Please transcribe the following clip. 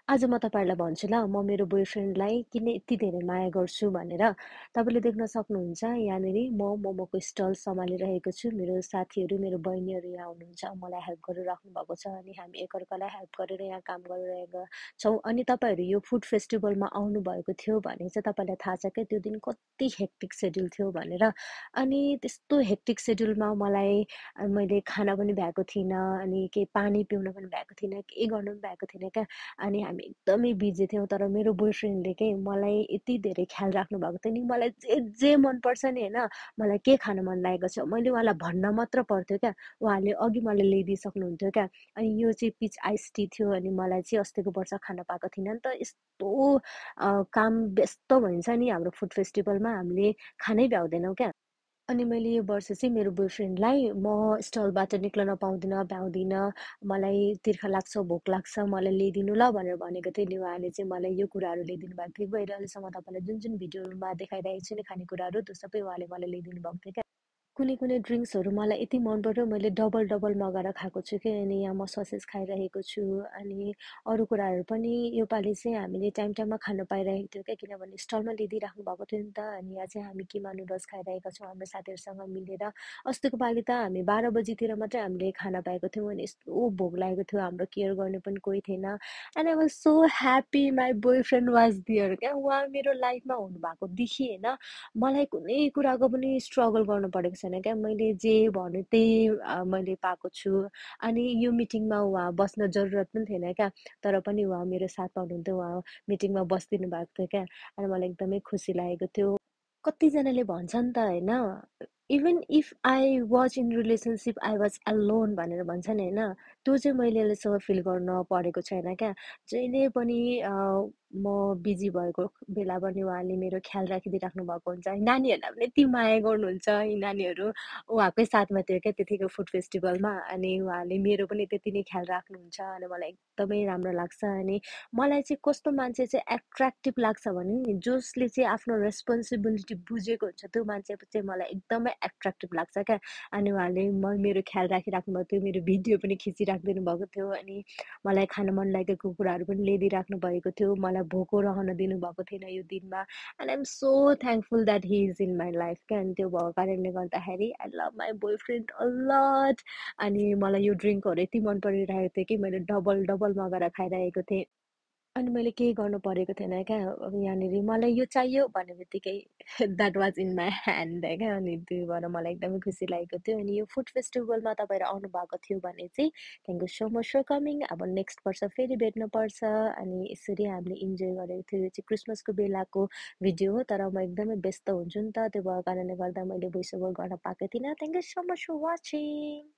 आज म तपाईँहरूलाई भन्छु ल, म मेरो बोयफ्रेन्डलाई किन यति धेरै माया गर्छु भनेर। तपाईँले देख्न सक्नुहुन्छ यहाँनिर म मोमोको स्टल सम्हालिरहेको छु। मेरो साथीहरू, मेरो बहिनीहरू यहाँ हुनुहुन्छ, मलाई हेल्प गरिराख्नु भएको छ अनि हामी एकअर्कालाई हेल्प गरेर यहाँ काम गरिरहेका छौँ। अनि तपाईँहरू यो फुड फेस्टिभलमा आउनुभएको थियो भने चाहिँ तपाईँलाई थाहा छ क्या त्यो दिन कति हेक्टिक सेड्युल थियो भनेर। अनि त्यस्तो हेक्टिक सेड्युलमा मैले खाना पनि भ्याएको थिइनँ अनि केही पानी पिउन पनि भ्याएको थिइनँ, केही गर्नु पनि भ्याएको थिइनँ क्या। अनि हामी एकदमै बिजी थियौँ तर मेरो बोयफ्रेन्डले चाहिँ मलाई यति धेरै ख्याल राख्नु भएको थियो नि, मलाई जे जे मनपर्छ नि होइन, मलाई के खान मन लागेको छ मैले उहाँलाई भन्न मात्र पर्थ्यो क्या, उहाँले अघि मलाई ल्याइदिइसक्नुहुन्थ्यो क्या। अनि यो चाहिँ पिच आइस टी थियो अनि मलाई चाहिँ अस्तिको वर्ष खान पाएको थिइनँ नि त। यस्तो काम व्यस्त भइन्छ नि हाम्रो फुड फेस्टिभलमा, हामीले खानै भ्याउँदैनौँ क्या। अनि मैले यो वर्ष चाहिँ मेरो बोयफ्रेन्डलाई म स्टलबाट निक्लन भ्याउँदिनँ, मलाई तिर्खा लाग्छ, भोक लाग्छ, मलाई ल्याइदिनु ल भनेर भनेको थिएँ नि। उहाँले चाहिँ मलाई यो कुराहरू ल्याइदिनु भएको थियो। गएर अहिलेसम्म तपाईँलाई जुन जुन भिडियोमा देखाइरहेको छु नि खानेकुराहरू, त्यो सबै उहाँले मलाई ल्याइदिनु भएको थियो क्या। कुनै कुनै ड्रिङ्क्सहरू मलाई यति मन पर्यो, मैले डबल डबल मगाएर खाएको छु कि। अनि यहाँ म ससेज खाइरहेको छु अनि अरू कुराहरू पनि योपालि चाहिँ हामीले टाइम टाइममा खान पाइरहेको थियो क्या, किनभने स्टलमा ल्याइदिइराख्नु भएको थियो नि त। अनि यहाँ चाहिँ हामी किमा नुडल्स खाइरहेका छौँ हाम्रो साथीहरूसँग मिलेर। अस्तिको पालि त हामी 12 बजीतिर मात्रै हामीले खाना पाएको थियौँ अनि यस्तो भोक लागेको थियो, हाम्रो केयर गर्ने पनि कोही थिएन। And I was so happy my boyfriend was there क्या। उहाँ मेरो लाइफमा हुनुभएकोदेखि होइन मलाई कुनै कुराको पनि स्ट्रगल गर्नु परेको छैन क्या। मैले जे भन्यो त्यही मैले पाएको छु। अनि यो मिटिङमा उहाँ बस्न जरुरत पनि थिएन क्या, तर पनि उहाँ मेरो साथमा हुनुहुन्थ्यो, उहाँ मिटिङमा बसिदिनु भएको थियो क्या। अनि मलाई एकदमै खुसी लागेको थियो। कतिजनाले भन्छन् त होइन, even if I was in relationship I was alone भनेर भन्छन् होइन, त्यो चाहिँ मैले अहिलेसम्म फिल गर्न परेको छैन क्या। जहिले पनि म बिजी भएको बेला पनि उहाँले मेरो ख्याल राखिदिइराख्नु भएको हुन्छ। नानीहरूलाई पनि यति माया गर्नुहुन्छ, यी नानीहरू उहाँकै साथमा थियो क्या त्यतिको फुड फेस्टिभलमा। अनि उहाँले मेरो पनि त्यति नै ख्याल राख्नुहुन्छ अनि मलाई एकदमै राम्रो लाग्छ। अनि मलाई चाहिँ कस्तो मान्छे चाहिँ एट्र्याक्टिभ लाग्छ भने नि, जसले चाहिँ आफ्नो रेस्पोन्सिबिलिटी बुझेको हुन्छ त्यो मान्छे चाहिँ मलाई एकदमै एट्र्याक्टिभ लाग्छ क्या। अनि उहाँले मेरो ख्याल राखिराख्नु भएको थियो, मेरो भिडियो पनि खिचिराखिदिनु भएको थियो अनि मलाई खान मन लागेको कुराहरू पनि ल्याइदिइराख्नु भएको थियो, मलाई भोको रहन दिनुभएको थिएन यो दिनमा। And I am so thankful that he is in my life क्या। अनि त्यो भएको कारणले गर्दाखेरि I love my boyfriend a lot. अनि मलाई यो ड्रिङ्कहरू यति मन परिरहेको थियो कि मैले डबल डबल मगाएर खाइरहेको थिएँ। अनि मैले केही गर्नु परेको थिएन क्या। अब यहाँनिर मलाई यो चाहियो भन्ने बित्तिकै that was in my hand क्या। अनि त्यो भएर मलाई एकदमै खुसी लागेको थियो। अनि यो फुड फेस्टिभलमा तपाईँहरू आउनु भएको थियो भने चाहिँ thank you so much for coming. अब नेक्स्ट वर्ष फेरि भेट्नुपर्छ। अनि यसरी हामीले इन्जोय गरेको थियो। यो चाहिँ क्रिसमसको बेलाको भिडियो हो, तर म एकदमै व्यस्त हुन्छु नि त, त्यो भएको कारणले गर्दा मैले भोइस ओभर गर्न पाएको थिइनँ। Thank you so much for watching.